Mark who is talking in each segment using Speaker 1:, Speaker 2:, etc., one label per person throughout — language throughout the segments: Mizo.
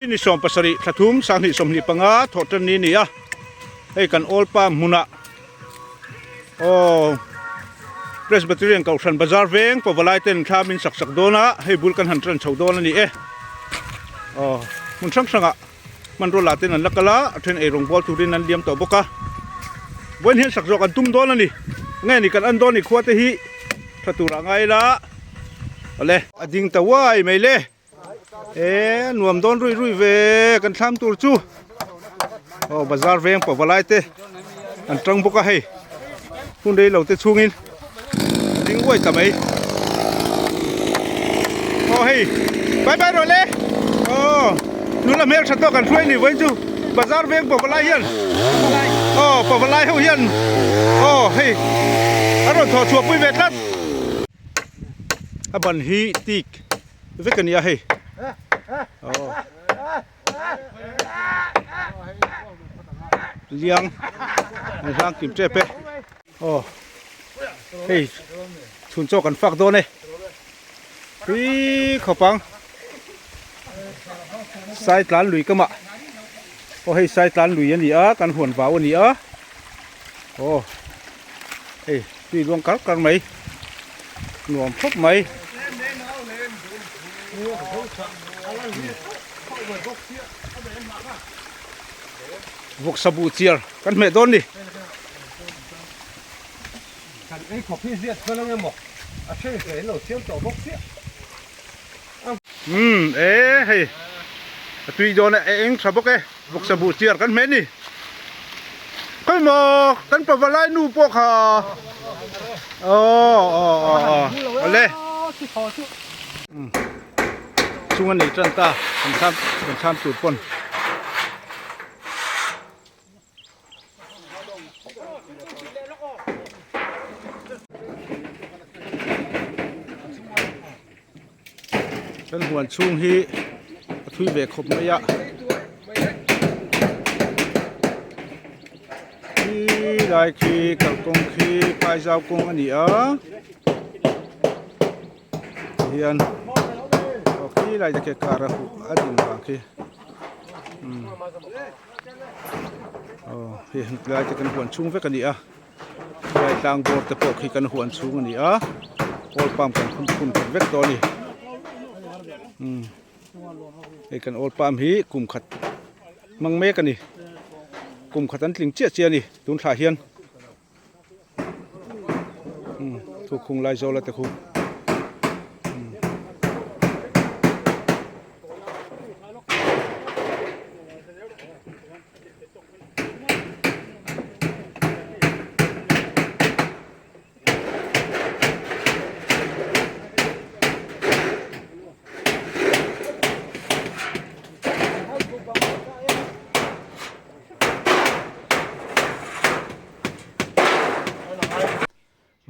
Speaker 1: Ni 70 thla thum 20 25 thawh tan ni a ni a, hei kan Old Palm hmunah aw Presbyterian Kohhran Bazar veng pawvalai ten thla min sak sak dawn a, hei bul kan han tan chho dawn a ni e. Aw hmun hrang hrangah hmanraw lah ten an la kal a, a then eirawng bual turin an liam tawh bawk a, vawiin hian sak zawk an tum dawn a ni. Nge ni kan an dawn ni khua te hi tha turah ngai ila awle. A ding ta uai mai le. E nuam dawn rui rui ve kan thlam tur chu aw bazar veng pawh valai te an tang bawk a hei hun rei lo te chhungin a ding uai ta mai aw hei bye bye rawh le aw nula hmel tha tawk an hruai ni vawiin chu bazar veng pawh valai hian aw pawh valai ho hian aw hei a rawn thawh chhuah pui ve tlat a ban hi tik vek a nia hei aw liang an hlang kim tep e aw hei chhun chaw kan fak dawn e tui khawp ang sai tlan lui ka mah aw hei sai tlan lui a ni a kan huan vau a ni a aw hei tui luang kar kar mai nuam khawp mai. Vawksa buh chiar kan hmeh dawn ni.
Speaker 2: Kan ei khawp hi ziat chuan ang emaw a then hle in lo siam tawh bawk chiah.
Speaker 1: Umm e hei a tui dawn e eng tha bawk e vawksa buh chiar kan hmeh ni. Khawi maw kan pavalai nu pawh kha aw aw aw aw awle chung a nei tan ta kan thlam kan thlam tur pawn. Kan huan chhung hi a thui ve khawp mai a khi lai khi kalkawng khi phaizau kawng a ni a tihian aw khi lai te khi car a huh a din vang khi umm aw hei lai te kan huan chhung vek a ni a. Helai tlang bawr te pawh khi kan huan chhung a ni a oil palm kan phun phun khat vek tawh a ni umm hei kan oil palm hi kum khat hmang mek a ni kum khat an tling chiah chiah a ni tun thlah hian umm thukhung lai zawla te khu.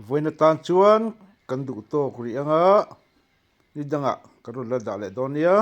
Speaker 1: Vawiin atan chuan kan duh tawk rih anga ni dangah kan rawn la dah leh dawn nia.